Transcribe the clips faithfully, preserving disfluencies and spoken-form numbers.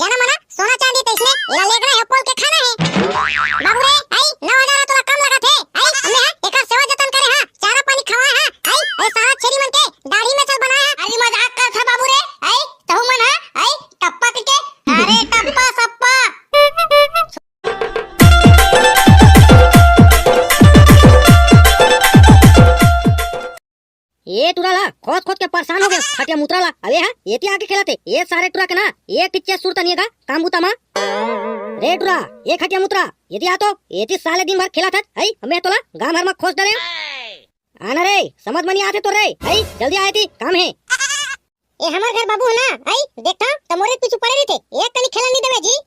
जाना मना, सोना चांदी तइसने, एला लेगना हे, पोल के खाना हे। बाबू रे, आई, नौ हजार तोला कम लगत हे, आई, हमें हा, एकर सेवा जतन करे हा, चारा पानी खवाए हा, आई, अरे सारा छेरी मन के दाढ़ी में चल बनाए हा। अरे मजाक करत हा बाबू रे, आई, तहू मन हा, आई, टप्पा पी के, अरे टप्पा सप्पा। ए टुरा ला, खोद खोद के परेशान हो गए, खटिया मुतरा ला। अबे हा, एती आके खेलत हे। ए सारे टुरा के ना, एक टिच्चे सुरता नहीं हे गा, काम बुता मा। रे टुरा, ए खटिया मुतरा, एती आ तो, एती साले दिन भर खेलत हच, हई, हमें तोला गांव भर मा खोस डरे। आना रे, समझ मा नहीं आथे तो रे, हई, जल्दी आ एती, काम हे। ए हमर घर बाबू हे ना, आई, देखता, त मोरे पीछू पड़े रहिथे, एक कनी खेलन नहीं देवे जी।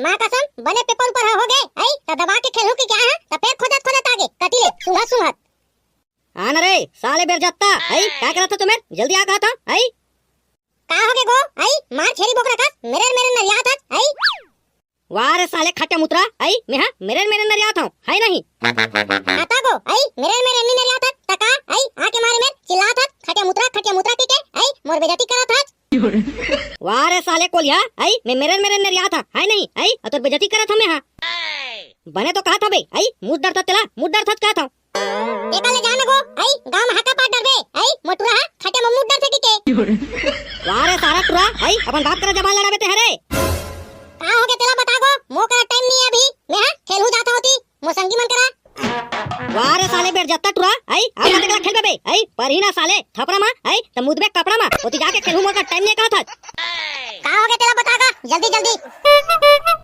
माँ कसम, बने पेपर ऊपर हो गए, आई, त दबा के खेलहूँ कि क्या है, त पेट खोजत खोजत आगे, कती ले, सुंघत सुंघत। आना रे, साले बेरजत्ता, आई, का करत हा तुमेर? जल्दी आ कहत हा, आई। का हो गे गो, आई, मार छेरी बोकरा कस, मेरे मेरे नरियात हस, आई। वाह रे साले खट्टे मुतरा, आई, मैं हा, मेरे मेरे नरियात हूँ, है नहीं? आता गो, आई, मेरे मेरे नहीं नरियात हस, त का, आई, आके मारे मेर, चिल्लात हस, खट्टे मुतरा, खट्टे मुतरा के के, आई, मोर बेइज्जती करत हस। वाह रे साले कोलिया, आई, मैं मेरे मेरे नरियात हूँ, है नहीं, आई, अ तोर बेइज्जती करत हूँ मैं हा। बने तो कहत हबे, आई, मुँह डरत तेला, मुँह डरत कहत हूँ। एका ले जान गो, आई, गांव में हाका पाट डरबे, आई, मोटुरा हा, खटे में मुंह डरथे टिके। वाह रे सारा टुरा, आई, अपन बाप करा जबान लड़ाबे ते हरे। का हो गे तेला बता गो, मो करा टाइम नहीं है अभी, मैं हा, खेलहूँ जाता होती, मो संगी मन करा। वाह रे साले बेरजत्ता टुरा, आई, आ मत एकला खेलबे बे, आई, पर ही ना साले, थपरा मा, आई, त मुदबे कपड़ा मा, ओती जाके खेलहूँ मोर का टाइम नहीं कहत हच। का हो गे तेला बता गा, जल्दी जल्दी।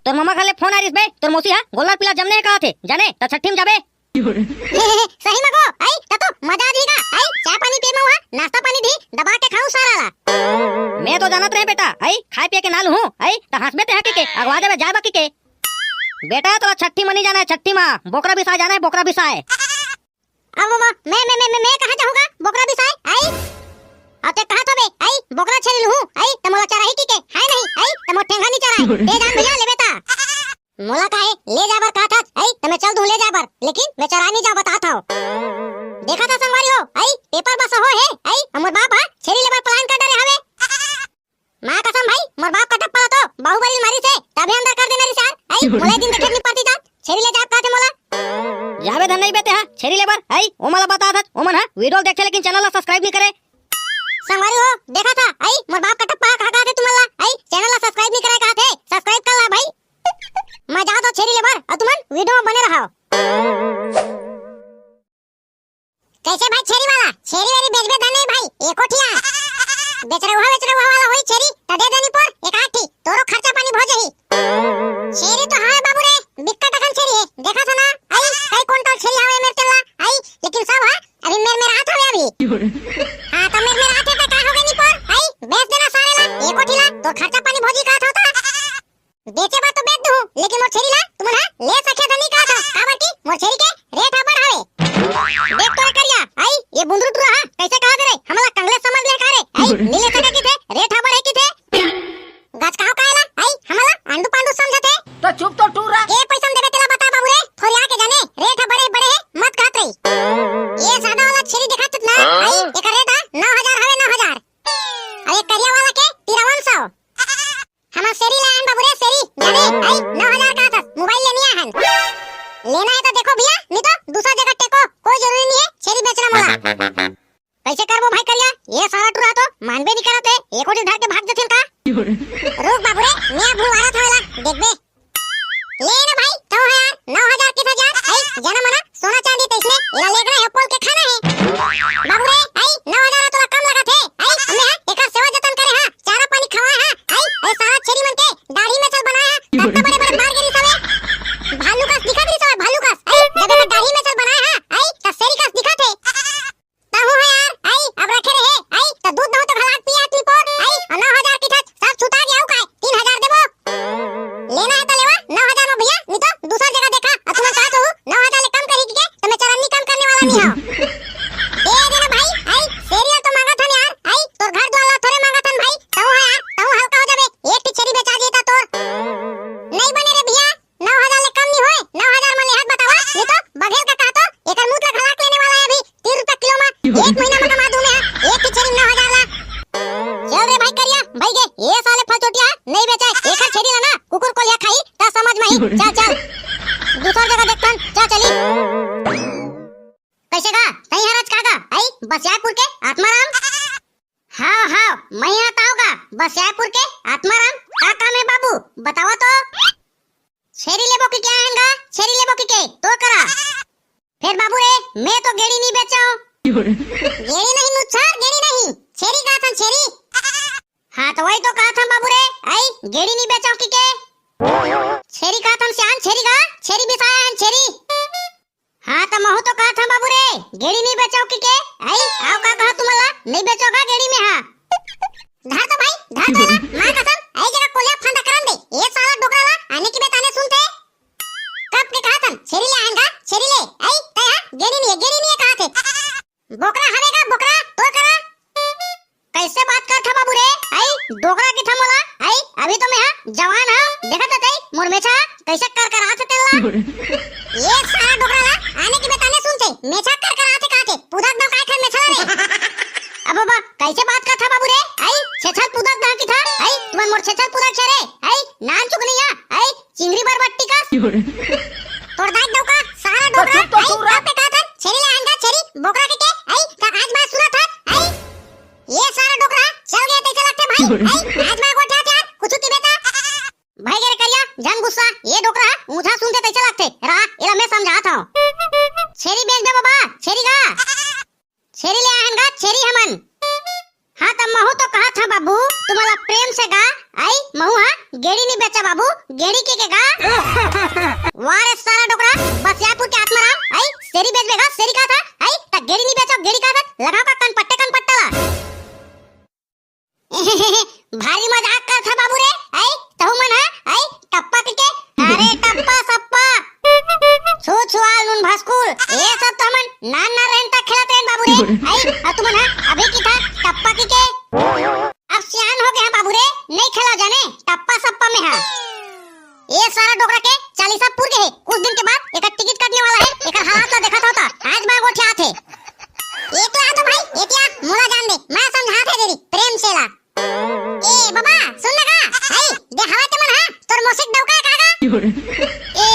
तोर ममा घर ले फोन आ रिस बे, तोर मौसी हा, गोल्लर पीला जमने हे कहत हे, जाने, त छट्ठी में जाबे। सही में गो, आई, त तो मजा आ जाएगा, आई, चाय पानी पी में हुआ, नाश्ता पानी भी दबा के खाऊं सारा ला। मैं तो जानत रहे बेटा, आई, खाए पिए के नाल हूँ, आई, त हंसबे ते हकी के, अगवा देबे जाए बाकी के। बेटा, तोला छट्ठी मनी जाना है, छट्ठी मा, बोकरा बिसाए जाना है, बोकरा बिसाए। अब वो, मैं, मैं, मैं, मैं, मैं कहाँ जाऊँगा, बोकरा बिसाए, आई? अब ते कहा तो बे, आई, बोकरा छेरी लूँ, आई, त मोला चराही की के, है नहीं, आई, त मोर ठेंगा नहीं चराए, ते जान भैया, ले बेटा। मोला काहे ले जाए बर कहत हस? आई, त मैं चल दूं ले जाए बर, लेकिन मैं चरा नहीं जाओ बतात हव। देखत हा संगवारी हो, आई, पेपर बस हो हे, आई, हमर बाप हा छेरी लेबर प्लान कर डरे हवे। माँ कसम भाई, मोर बाप का टप्पा ला तो बाहुबली मारी से, तभे अंदर कर देना रिस यार। आई, मोला दिन देखे नहीं पड़ती जात, छेरी ले जाए कहत हे मोला। जाबे धन नहीं बेते हा, छेरी लेबर, आई, ओ मोला बतात हस, ओ मन हा, वीडियो देखे लेकिन चैनल ला सब्सक्राइब नहीं करे। संगवारी हो, देखत हा, आई, मोर बाप का टप्पा हा, कहा कहा थे तुमन ला, आई, चैनल ला सब्सक्राइब नहीं करे कहा थे, सब्सक्राइब कर ला भाई। मैं जात हूँ छेरी लेबर, अउ तुमन वीडियो में बने रहो। कैसे भाई छेरी वाला, छेरी वेरी बेचबे धन नहीं भाई, एको ठिया। बेच रहा हुआ, बेच रहा हुआ वाला होई छेरी, त दे देनी पर एक आठ ठी, तोरो खर्चा पानी भो जाही। छेरी तो हावे बाबू रे, बिक्कट अकन छेरी हे, देखत हा ना, आई, कई कुंटल छेरी हावे मेर तेला, आई, लेकिन सब हा, अभी मेर, मेर हाथ हवे अभी। हाँ, त मेर, मेर हाथ हे त का हो गे नी पर, आई, बेच देना सारे ला, एको ठिला, तोर खर्चा पानी भोजी कहत होता। बेचे बर तो बेच दूँ, लेकिन मोर छेरी ला तुमन हा ले सके धनी कहत हा, काबर कि मोर छेरी के रेट हा बढ़ हवे। देख तो रे करिया, आई, ये बुंदरू टुरा हा, कैसे कहा दे रे, हमला कंगले समझ ले का रे, आई, नी ले सके किथे, रेट हा बढ़े किथे। गच कहा कायला, आई, हमला आंडू पांडू समझत हे। तो चुप तो टुरा। के पैसा में देबे तेला बता बाबू रे, थोरिया के जाने, रेट हा बढ़े, बढ़े हे, मत कहत रही। ये सादा वाला छेरी देखत ना, आई, एकर रेट हा नौ हजार हवे, नौ हजार। अउ ये करिया वाला के तिरवन सौ। हमर सेरी ला आन बाबू रे, सेरी, जाने, आई, नौ हजार का था, मोबाइल लेनी आहन। लेना है तो देखो भैया, नहीं तो दूसरा जगह टेको, कोई जरूरी नहीं है, छेरी बेचना मोला। कैसे करबो भाई करिया? ये सारा टुरा तो मानबे नहीं करत है, एको दिन धर के भाग जथिन का? रुक बाबू रे, मैं भुलवारा था वाला, देखबे। ले ना भाई, तो है यार, नौ हजार के था यार, आई, जाना मना, सोना चांदी तइसने, एला लेगना हे पोल के खाना हे। बाबू रे, आई, नौ हजार तोला कम लगत हे, आई, हमने हा, एकर सेवा जतन करे हा, चारा पानी खवाए हा, आई, अरे सारा छेरी मन के दाढ़ी में चल बनाए हा, कत्ता बड़े बड़े बार गिरी सवे। भालू कस दिखत रही सवे, भालू कस, आई, जब एकर दाढ़ी में चल बनाए हा, आई, त सेरी कस दिखत हे। तहूँ है यार, आई, अब रखे रहे, आई, त दूध नहू तो घलाक पिया नी पोर, आई, अउ नौ हजार की ठच, सब छुटा गया हूँ काय, तीन हजार देबो। लेना है तो लेवा, नौ हजार में भैया, नहीं तो दूसरा जगह देखा, अउ तुमन कहा तो नौ हजार ले कम करी के, तो मैं चरन्नी कम करने वाला नहीं हूँ। दे देना भाई, आई, सेरी तो मांगा था यार, आई, तोर घर द्वार ला थोड़े मांगा था भाई, तहूँ है यार, तहूँ हल्का हो जाबे, एक ठी छेरी बेचा जेता तोर। नहीं बने रे भैया, नौ हजार ले कम नहीं होए, नौ हजार में लेहत बतावा, नहीं तो बघेल का कहा तो एकर मूत ला घलाक लेने वाला है अभी, तीन रुपया किलो में, एक महीना में कमा दूं मैं, एक की छेरी नौ हजार ला। चल रे भाई करिया, भाई गे, ये साले फलचोटिया, नहीं बेचा, एक मैं हा ताव का बसियापुर के आत्माराम। का काम हे बाबू, बतावा तो। छेरी लेबो कहिके आएन गा, छेरी लेबो कहिके तोर करा। फेर बाबू रे, मैं तो गेड़ी नहीं बेचंव। गेड़ी नहीं मुच्छर, गेड़ी नहीं, छेरी काथन छेरी। हाँ तो वही तो काथंव बाबू रे, अई गेड़ी नहीं बेचंव कहिके। छेरी काथन सियान, छेरी का, छेरी बिसाय आएन छेरी। हाँ तो महूँ तो काथंव बाबू रे, गेड़ी नहीं बेचंव कहिके। अई आव का कहा तुमला, नहीं बेचंव का गेड़ी मैं हा। धर तो भाई, धर तो एला, माँ कसम, अई जगह कोलिया फंदा करन दे। ये सारा डोकरा ला आने की बेताने सुनथे। कब के काथन छेरी ले आएन गा, छेरी ले। अई तय हा गेड़ी नहीं हे, गेड़ी नहीं हे काथे। बोकरा हवे गा, बोकरा, तोर करा। कइसे बात करथा बाबू रे? अई डोकरा कहिथा मोला। अई अभी तो मैं हा जवान हा, देखत हस तई मोर मेछा कइसे करकराथे तेला। ये सारा डोकरा ला आने की बेताने सुनथे, मेछा करकराथे काथे, पुदक दंव काय खन मेछा ला रे। अब बाबा कइसे बात करथा बाबू रे? अई छेछल पुदक दंव कहिथा। अई तुमन मोर छेछल पुदक छे रे। अई नान चुक नहीं आ। अई चिंगरी बरबट्टी कस। तोर दाई डोका, सारा डोकरा, चुप तो आई, चुप रे। कब के काथन छेरी ले आएन गा, छेरी, बोकरा कहिके, आई, त आज बात सुनत हस, आई। ये सारा डोकरा, चल गे तइसे लगथे भाई, आई, आज मैं गोठियाथे यार, कुछु तिबे ता। भाई गे रे करिया, झन गुस्सा, ये डोकरा, ऊँचा सुनथे तइसे लगथे, रा, एला मैं समझाथंव। छेरी बेचबे बाबा, छेरी गा। छेरी ले आएन गा, छेरी हमन। हाँ, त महूँ तो काथंव बाबू, तुमला प्रेम से गा, अई, महूँ हा गेड़ी नहीं बेचंव बाबू, गेड़ी कहिके गा। वाह रे सारा डोकरा, बसियापुर के आत्माराम, अई, छेरी बेचबे गा, छेरी काथा, अई, त गेड़ी नहीं बेचंव, गेड़ी काथा, लगाव का कनपट्टे कनपट्टा ला। भारी मजाक करथा बाबू रे, अई, तहू मन हा, अई, टप्पा कहिके, अरे टप्पा सप्पा, छू छुआल नून भसकुल, ये सब तो हमन नान नान रहेन ता खेलत रहेन बाबू रे, अई, अउ तुमन हा, अभी कहिथा टप्पा कहिके। अब सियान हो गे हा बाबू रे, नहीं खेला जाने, टप्पा सप्पा मैं हा। ये सारा डोकरा के चालीसा पुर गे हे, कुछ दिन के बाद एकर टिकट कटने वाला हे, एकर हालात ला देखत हव त, आज मैं गोठियाथे। एतिया तो भाई, एतिया, मोला जान दे, मैं समझाथे तेरी, प्रेम से ला। ए बाबा, सुन ना गा, हई, दे हवा ते मन हा, तोर मोसिक डौका का गा? ए,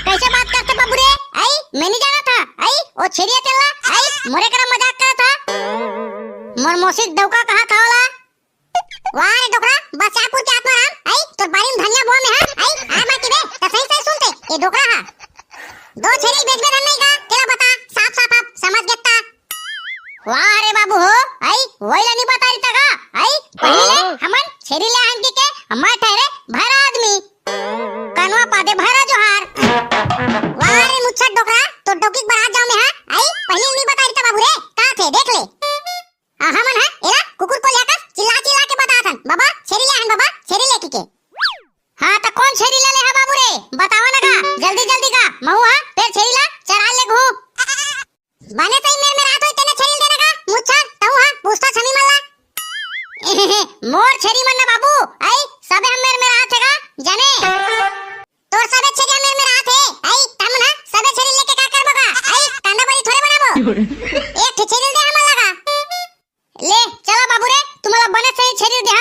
कइसे बात करथे बाबू रे? हई, मैं नहीं जानत हा, हई, ओ छेरिया तेला, हई, मोरे करा मजाक करत हा। मोर मोसिक डौका कहा था ओला? वाह रे डोकरा, बसियापुर के आत्माराम, हई, तोर बारी में धनिया बोआ में हा, हई, आ माटी बे, त सही सही सुनथे, ए डोकरा हा। दो छेरी बेचबे धन नहीं गा, तेला बता, साफ साफ आप समझ गेता। वाह रे बाबू हो, आई, वही ला नहीं बता रही था का? आई, पहले ले हाँ। हमन छेरी ले आन के, के मैं ठहरे भैरा आदमी। कनवा पादे भैरा जोहार। वाह रे मुच्छर डोकरा, तो डोकी के बरात जाओ में हाँ? आई, पहले नहीं बता रही था बाबू रे, का थे, देख ले। आ, हमन हा, एला कुकुर को लेकर चिल्ला चिल्ला के बता थन, बाबा, छेरी ले आन बाबा, छेरी ले के। हाँ, त कौन छेरी ले ले हा बाबू रे? बतावा ना का, जल्दी जल्दी का, महू हा, फेर छेरी ला चरा ले घू। बने सही मेर में रात होई तेने छेरी देना का, मुच्छर, तहू हा, पूछता छमी मल्ला। मोर छेरी मन ना बाबू, आई, सबे हम मेर में रात है का, जाने। तोर सबे छेरी मेर में रात है, आई, तम ना, सबे छेरी लेके का करबो का, आई, कांदा बड़ी थोड़े बनाबो। एक ठे छेरी दे हमन लगा। ले, चला बाबू रे, तुम्हारा बने सही छेरी दे